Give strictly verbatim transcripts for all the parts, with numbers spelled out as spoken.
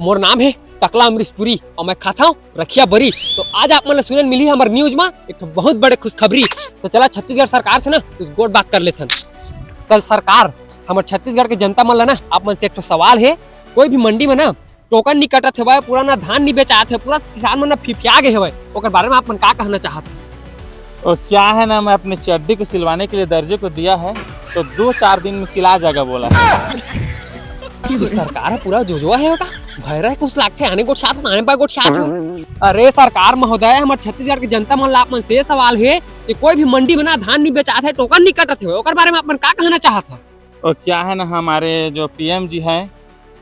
मोर नाम हे टकला अमरीश पुरी अउ मैं खाथंव रखिया बरी। तो आज आप मन ल सुने ल मिलही हमर news म एक ठो बहुत बड़े खुशखबरी। तो चला छत्तीसगढ़ सरकार से ना कुछ गोठ बात कर लेथन। कल सरकार, हमर छत्तीसगढ़ के जनता मन ल ना आप मन से एक ठो सवाल हे, कोई भी मंडी म ना टोकन नी कटत हवय, पूरा ना धान नी बेचात हे, पूरा किसान मन ना फिफिया गे हवय, ओकर बारे म आप मन का कहना चाहत हे? वो क्या है ना, मैं अपने चड्डी को सिलवाने के लिए दर्जी को दिया है, तो दो चार दिन में सिला जाएगा बोला है। ये सरकार ह पूरा जोजवा हे का? भैरा कुछ लागथे, आने गोठियात हो, आने बाय गोठियात हो। अरे सरकार महोदय, हमर छत्तीसगढ़ के जनता मन ला आप मन से सवाल हे कि कोई भी मंडी म ना धान नी बेचात हे, टोकन नी कटत हे, ओकर बारे म आप मन का कहना चाहत हे? वो क्या है ना, हमारे जो पीएम जी हैं,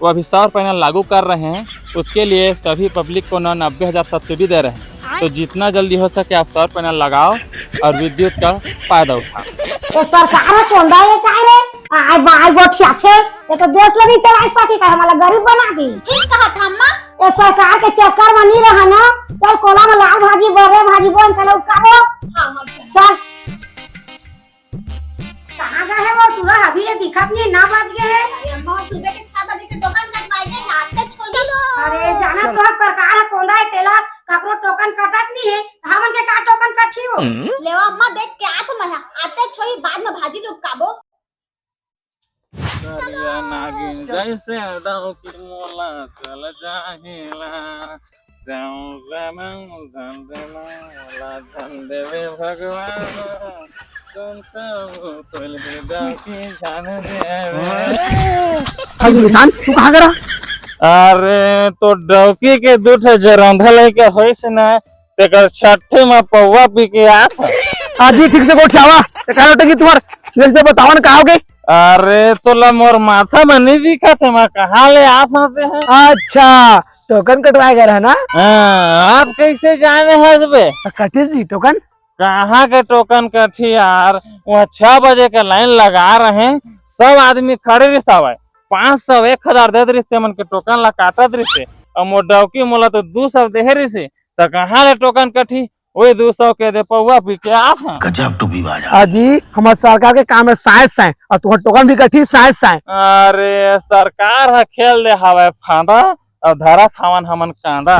वो अभी सौर पैनल लागू कर रहे हैं, उसके लिए सभी पब्लिक को ना नब्बे हजार सब्सिडी दे रहे हैं। तो जितना जल्दी हो सके आप सौर पैनल लगाओ और विद्युत का फायदा उठाओ। ये सरकार ह कोंदा ये काय रे? आय बाय गोठियाथे, ये तो देश ल नी चलाय सके का, हमला गरीब बना दी। ठीक कहत हम्मा। ये सरकार के चक्कर म नी रहा ना, चल कोला म लाल भाजी, बर्रे भाजी बोन तले उकाबो। हाँ, हाँ, चल। चल। कहाँ गए हे वो टूरा? अभी ले दिखत नहीं, नौ बज गए हे। अरे अम्मा, वो सुबह के छह बजे के टोकन कटवाए गए हे, आते छोड़ी। अरे जाना तो सरकार ह कोंदा हे तेला, ककरो टोकन कटत नहीं हे, हमन के का टोकन कटही वो? लेवा अम्मा, देख के आत मैं ह, आते छोही बाद में भाजी लुकाबो। करिया नागिन जैसे डौकी मोला चल जाहिला। जाऊं गनम धन देना वाला धन देवे भगवान। तुम तो फूल भी डौकी जान देवे। हाय सुल्तान, तू कहाँ गया? अरे, तो डौकी के दू ठो जरौंधा लेके होइस ना, तेकर छट्ठी में पौवा पी के आत हंव। हाँ जी, ठीक से गोठियावा। तेकर बेटा जी तुम्हार सीधे सीधे बतावन का होगे? अरे, तोला मोर माथा में नहीं दिखत हे, मैं कहाँ ले आत हंव ते ह? अच्छा, टोकन कटवाए गए रहे ना? हाँ, आप कैसे जाने हस बे? कटिस जी टोकन? कहाँ के टोकन कटही यार, वहाँ छह बजे के लाइन लगा रहे, सब आदमी खड़े रिहिस हवय, पाँच सौ, एक हजार दे रिहिस, ते मन के टोकन ला काटत रिहिस हे, अउ मोर डौकी मोला तो दू सौ देहे रिहिस हे, त कहाँ ले टोकन कटही? वही दू सौ के दे पौवा पी के आत हंव। गजब टूबी बाजा। अजी, हमर सरकार के काम हे साय साय, अउ तुहर टोकन भी कटही साय साय। अरे, सरकार ह खेल दे हवय फांदा, अउ धरत हवन हमन कांदा।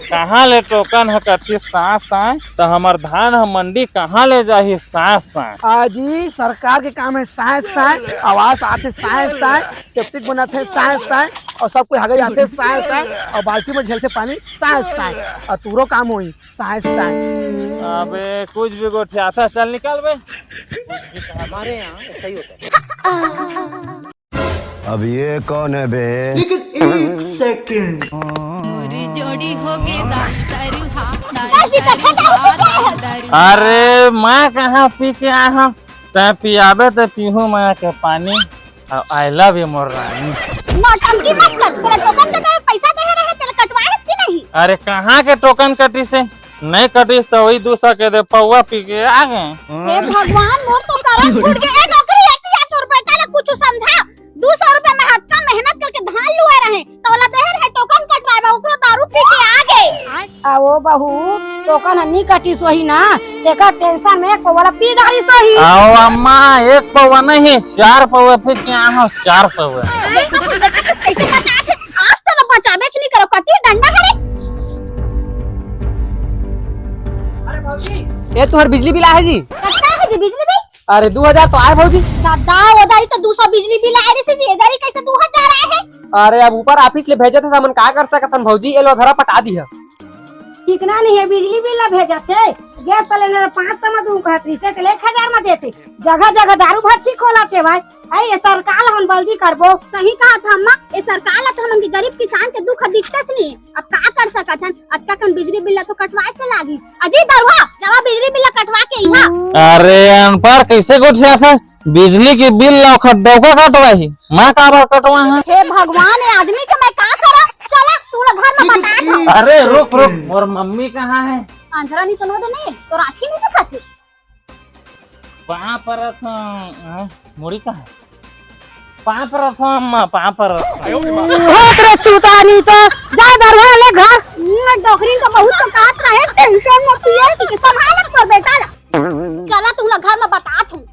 कहाँ ले टोकन ह कटही साय साय, त हमर धान ह मंडी कहाँ ले जाही साय साय। अजी, सरकार के काम हे साय साय, आवास आथे साय साय, सेप्टिक बनत हे साय साय, अउ सब कोई हगई आथे साय साय, अउ बाल्टी में झेलथे पानी साय साय, अउ तुहरो काम होही साय साय। अबे कुछ भी गोठियाथा, चल निकल बे। हमारे यहाँ ऐसा ही होता है। अब ये कौन है बे? लेकिन एक सेकंड। मोरी जोड़ी होगे दास्तारू हा, दास्तारू हा, दास्तारू हा। अरे, मैं कहाँ पी के आय हंव? तैं पियाबे त पीहूं मैं के पानी। अउ I love you मोर रानी। नौटंकी मत कर, तोला टोकन कटाए पैसा देहे रहे, तेला कटवाएस कि नहीं? अरे, कहाँ के टोकन कटिस हे? नहीं कटिस त वही दू सौ के दे पौवा पी के आ गए। हे भगवान, मोर तो करम फूट गे। ए नौकरी आती है, तोर बेटा ला कुछ समझा। दू सौ रुपया में हत्ता मेहनत करके धान लुआ रहे, त ओला देहे रहे टोकन कटवाए बर, ओकरो दारू पी के आ गे। आ ओ बहू, टोकन ह नी कटिस होही ना, तेकर टेंशन में एक पौवा ला पी डारिस होही। आओ अम्मा, एक पौवा नहीं, चार पौवा पी के आय हंव, चार पौवा। देखा तो, देखा तो, कैसे बचात हे? आज तो ला बचाबेच नहीं करो, कती डंडा हरे। अरे भौजी। ए, तुहर बिजली बिल आहे जी? कतना हे जी बिजली बिल? अरे, दू हजार तो आय भौजी। दादा, ओ दारी तो दू सौ बिजली बिल आय रहिस जी, ए दारी कैसे दू हजार आय हे? अरे, अब ऊपर ऑफिस ले भेजे थे, हमन का कर सकत हन भौजी, ए लो धरा पटा दिहा। ठीक ना नहीं हे, बिजली बिल ला भेजत हे, गैस सिलेंडर पाँच सौ में दूं कहत रहिस, त एक हजार में देते, जगह जगह दारू भट्टी खोलत हे भाई। अई, ए सरकार ला हमन बल्दी करबो। सही कहत हम्मा, ए सरकार ला तो हमन के गरीब किसान के दुख दिखतेच नहीं। अब का कर सकत हन, अतका कन बिजली बिल ला तो कटवाए से लागी। अजी दरुहा, जावा बिजली बिल ला कटवा के इहा। अरे अनपढ़, कैसे गोठियाथे? बिजली के बिल ला ओखर डौका कटवाही, मैं काबर कटवाहूं? हे भगवान, ए आदमी के मैं का करा? चला, तू ला घर में बता दो। अरे रुक रुक, मोर मम्मी कहाँ हे? अंधरा नहीं तो नो दे नहीं, तो राखी नहीं दिखा थे। पाँव परत हंव, हाँ, मुड़ी कहाँ हे? पाँव परत हंव अम्मा, पाँव परत हंव। हाथ रे चूता नहीं तो, जा दरुहा ले घर। हम्म, डोकरी का बहुत तो काट रहे, टेंशन मत पिए, ठीक है, संभाल तोर बेटा ला। चला तू ला घर में बतात हंव।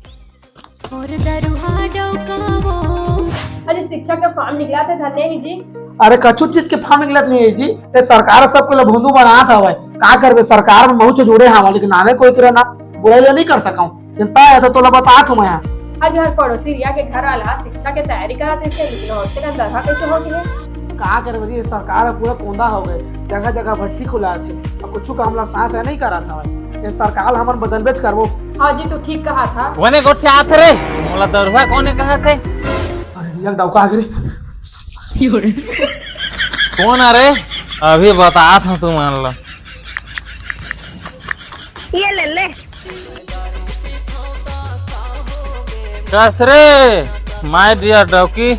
अरे शिक्षक के फॉर्म निकला थे धनेही जी, अरे, कछु चीज के फार्म निकलत नहीं है जी। ये सरकार सबके ला भोंदू बनात हवय। का करबे, सरकार में महू से जुड़े हवं, लेकिन आने कोई के ना बुराई ला नहीं कर सकंव। चिंता है तो तोला बतात हूँ मैं यहाँ। आज हर पड़ोसी रिया के घर वाला शिक्षा के तैयारी करत रहिसे, लेकिन औरतें का दरहा कैसे हो गए? का करबे जी, सरकार ह पूरा कोंदा हो गए, जगह जगह भट्टी खुला थे, अब कुछ काम ला सांस है नहीं करत हवय। ये सरकार हमन बदलबेच करबो। हाँ जी, तू ठीक कहा था। कोने गोठ से आत रे, मोला दरुहा कोने कहा थे? अरे रिया के डौका आ गे रे। कोन आ रे? अभी बतात हूँ तुमन ला। ये ले ले। कस रे, my dear डौकी,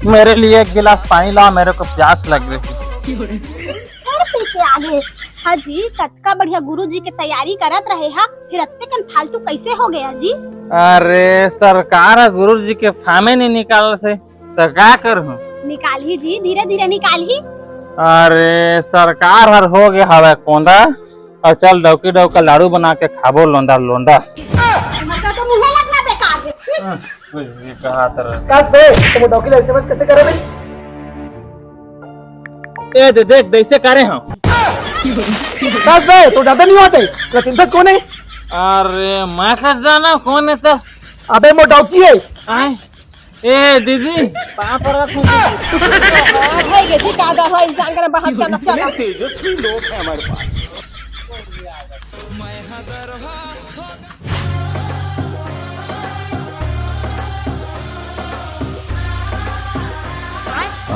मेरे लिए एक गिलास पानी ला, मेरे को प्यास लग रही है। फिर पीछे आ गए। हाँ जी, कतका बढ़िया गुरु जी के तैयारी करत रहे हा, फिर अत्ते कन फालतू कैसे हो गया जी? अरे, सरकार ह गुरु जी के फार्मे नहीं निकालत हे, त का करहूं? निकालही जी, धीरे धीरे निकालही। अरे, सरकार हर हो गया हवय कोंदा, अउ चल डौकी डौका लाडू बना के खाबो लोंडा लोंडा। मतलब तो मुंहे लगना बेकार है। ये कहा तरह। काश बे, तुम डौकी ला एसएमएस कैसे करे बे? ए दे देख, दैसे करे हम। काश बे, तो ज्यादा नहीं होते, चिंता कौन है? अरे, मैं कस जाना कौन है तो? अबे, मो डौकी है। आए? ए दीदी, पाँव परत हूँ। हाँ, होई गे जी, का दर हो इंसान करे बहस करना चलो। तेजस्वी लोग हैं हमारे पास।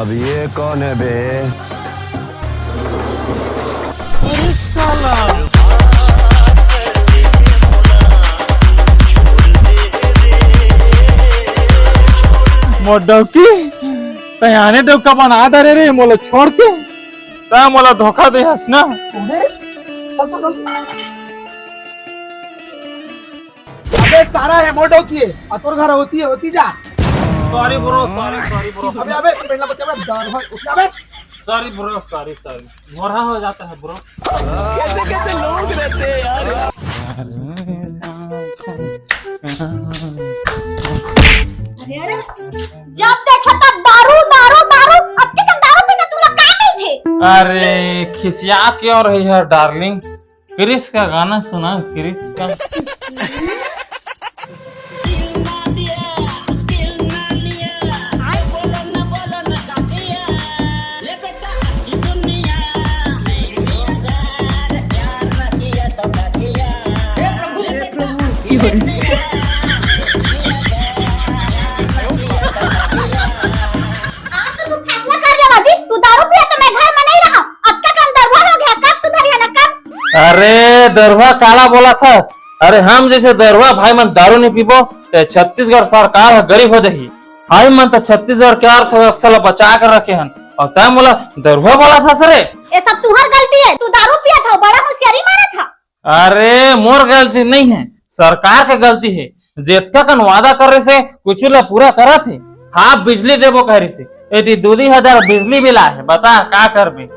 अब ये कौन है बे? मोर डौकी, तैं आने डौका बना दे रे, मोला छोड़ के। तैं मोला धोखा दे हस ना। अबे सारा है मोर डौकी है, और तोर घर होती है, होती जा। Sorry bro, sorry, sorry bro। अबे, अबे, तो पहला बच्चा, अबे, डर भाई, उठ जा बे। Sorry bro, sorry, sorry। भोरहा हो जाता है bro। कैसे कैसे लोग रहते हैं यार। अरे, अरे, जब देखा तब दारू, दारू, दारू। अब के तुम दारू पीना, तुम लोग का नहीं थे? अरे, खिसिया क्यों रही है darling? क्रिस का गाना सुना, क्रिस का। आज तो तू फैसला कर ले बाजी, तू दारू पिया तो मैं घर में नहीं रहा। अब का काम दरुआ हो गया, कब सुधर है ना कब? अरे दरुआ काला बोला थस? अरे हम जैसे दरुआ भाई मन दारू नहीं पीबो, ते छत्तीसगढ़ सरकार ह गरीब हो जाही। भाई मन तो छत्तीसगढ़ के अर्थव्यवस्था ला बचा कर रखे हन, और तै मोला दरुआ बोला थस रे? ये सब तुहर गलती है, तू दारू पिया था, बड़ा होशियारी मारा था। अरे मोर गलती नहीं है, सरकार के गलती है। जेतका कन वादा करे से कुछ ला पूरा करत हे। हाफ बिजली देबो कह रही से, यदि दू दू हजार बिजली बिल आहे, बता का करबे?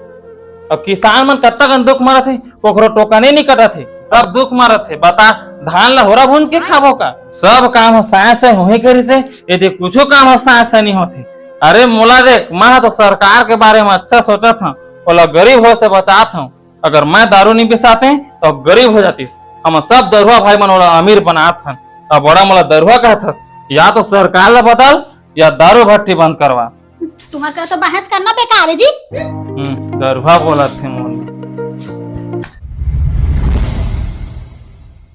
अब किसान मन कत्ता कन दुख मरत हे, कोकरो टोकने नहीं कटत हे, सब दुख मरत हे। बता धान ला होरा भूंज के खाबो का? सब काम ह साय साय होही कह रही से, यदि कुछ काम ह साय साय नहीं होथे। अरे मोला देख, मैं ह तो सरकार के बारे में अच्छा सोचत हूँ, ओला गरीब हो से बचात हूँ। अगर मैं दारू नहीं बिसाते तो गरीब हो जातीस। हम सब दरुआ भाई मन ओला अमीर बनात हन। अब बड़ा मोला दरुआ कहत हस, या तो सरकार ला बदल या दारू भट्टी बंद करवा। तुम्हारे तरह तो बहस करना बेकार है जी। हम्म, दरुआ बोलत थे।